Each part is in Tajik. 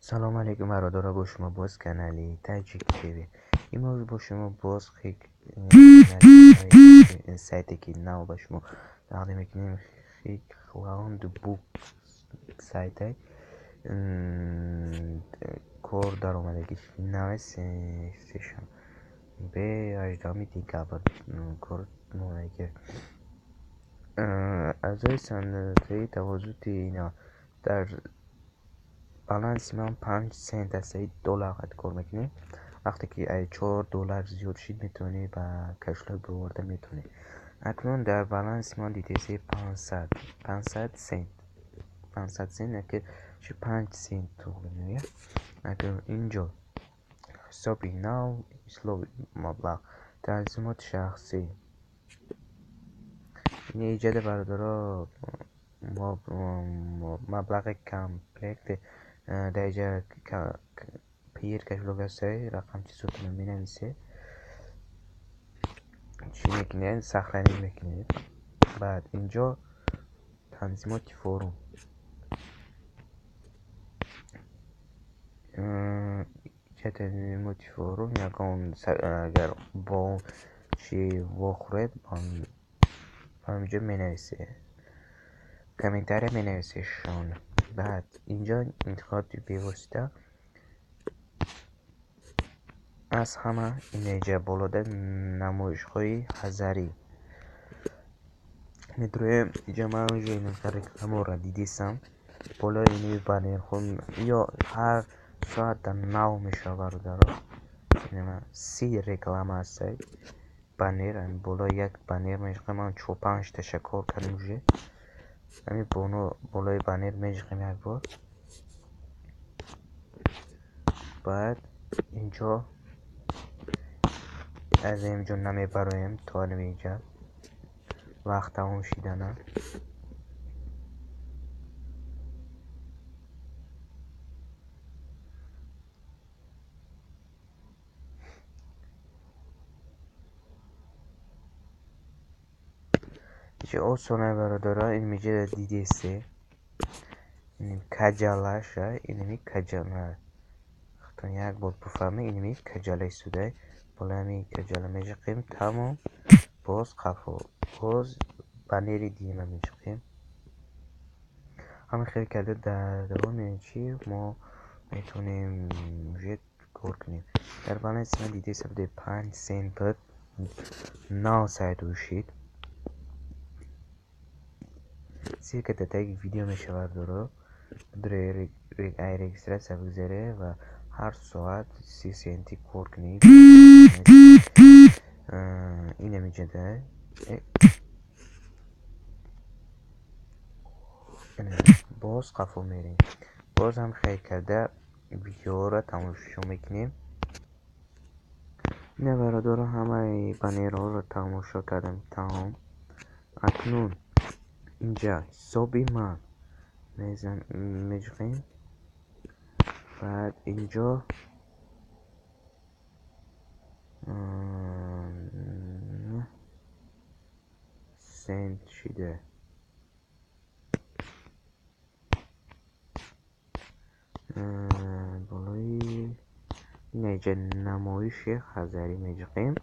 Салом алейкум, бародаро, бо шумо боз канали Таҷик ТВ. Имрӯз бо шумо боз сайте ки нав ба шумо тақдим мекунем, Хиклаундбук сайтай кор даромадагӣ наве сешанбе 18 декабр кор омадагӣ. Аъзои саноатии тавассути ина дар баланси ман 5 сент аст, доллар қад кор мекунем. Вақте ки 4 доллар зиёд шид, метавонӣ ба кошелёк бироварда метавонӣ. Акнун дар баланси ман дидесе 500 сент, 500 сент яке чи 5 сент туғри меояд. Акнун инҷо ҳисоби нав, ислоҳи маблағ, танзимоти шахсӣ. Ин иҷода, бародаро, маблағи комплект дар иҷа Payeer кошелёк ҳастай, рақам чизотонро менависед, чӣ мекунед, сохранить мекунед. Баъд инҷо танзимоти форум, инҷа танзимоти форум, ягон агар бо чи вохӯред, ҳаминҷо менависед, комментария менависедшон. Баъд инҷо интихоби бевосита аз ҳама инҷа болода намоишҳои ҳазарӣ метроем. Инҷа ман уже рекламаро дидистам, болои ини баннерҳо ё ҳар соат нав мешавад, бародаро. 30 реклама ҳастай, баннер болои як баннер меҷиқем. Ман чор панҷташа кор кардем уже. Ҳамин болои баннер меҷиқем як бор. Баъд инҷо аз инҷо намебароем то инҷа вақт тамом шидана. Чӣ осона, бародаро, инмиҷа дидесе, каҷалаша, инами каҷала хатон як бор бифаҳмед, инами каҷала истодай, болои ҳамин каҷала меҷиқем, тамом, боз қафо, боз баннери дима меҷиқем. Ҳамин хел карда дар давоми чи мо метавонем уже кор кунем. Дар баланси ман дидеса буде 5 сент буд, нав сайт ушид. Ссылка дар таги видео мешавад, бародаро. Ай регистрация бигзаре ва ҳар соат 30 сенти кор кунед. Инамиҷада боз қафо мерем, боз ҳам хел карда видеоро тамошо мекунем. Ина, бародаро, ҳамаи баннерҳоро тамошо кардам, тамом. Акнун инҷа ҳисоби ман меҷиқем. Баъд инҷо сент шида, болои инаҷа намоиши хазарӣ меҷиқем.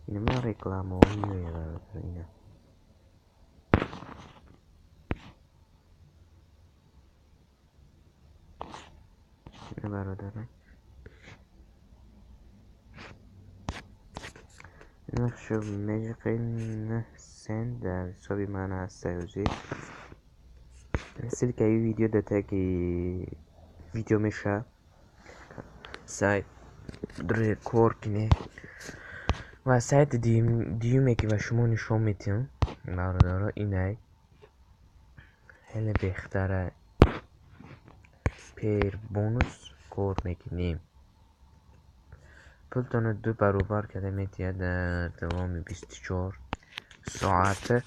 Инама рекламаҳо меояд, бародар, ина. Бародарам, инашо меҷиқем, 9 сент дар ҳисоби ман ҳастай ҳозир. Ссылкаи видео дар таги видео мешавад. Сайт кор кунед ва сайти дуюме ки ба шумо нишон медиҳам, бародаро, инай хеле беҳтара. Пер бонус кор мекунем, пултонро 2 баробар карда метиҳад дар давоми 24 соат.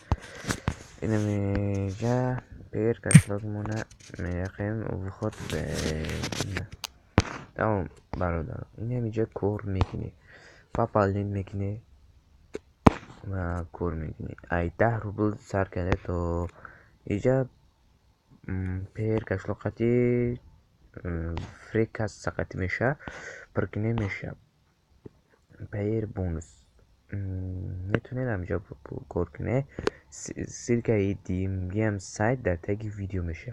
Инамиҷа Payeer кошелёкмона меяқем, вход, тамом, бародаро. Инамиҷа кор мекунед, пополнить мекунед ва кор мекунед. Ай 10 рубл сар карда то иҷа Payeer кошелёк қати Фрекас сақати меша, пур меша. Payeer бонус метавонед ҳаминҷо кор кунед. Ссылкаи димгиам сайт дар таги видео меша.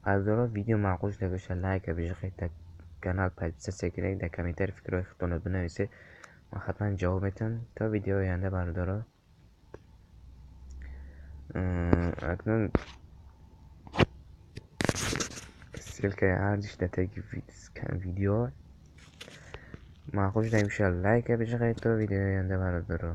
Бародаро, видео маъқул шуда боша, лайка бижиқед, дар канал подписаться кунед, дар комментарий фикрҳои худтонро бинависед, ман ҳатман ҷавоб метиҳам. То видеои оянда, бародаро. Акнун ссылкаи ҳардиш дар таги видео. Маъқул шуда боша, лайка бижиқед. То видеои оянда, бародаро.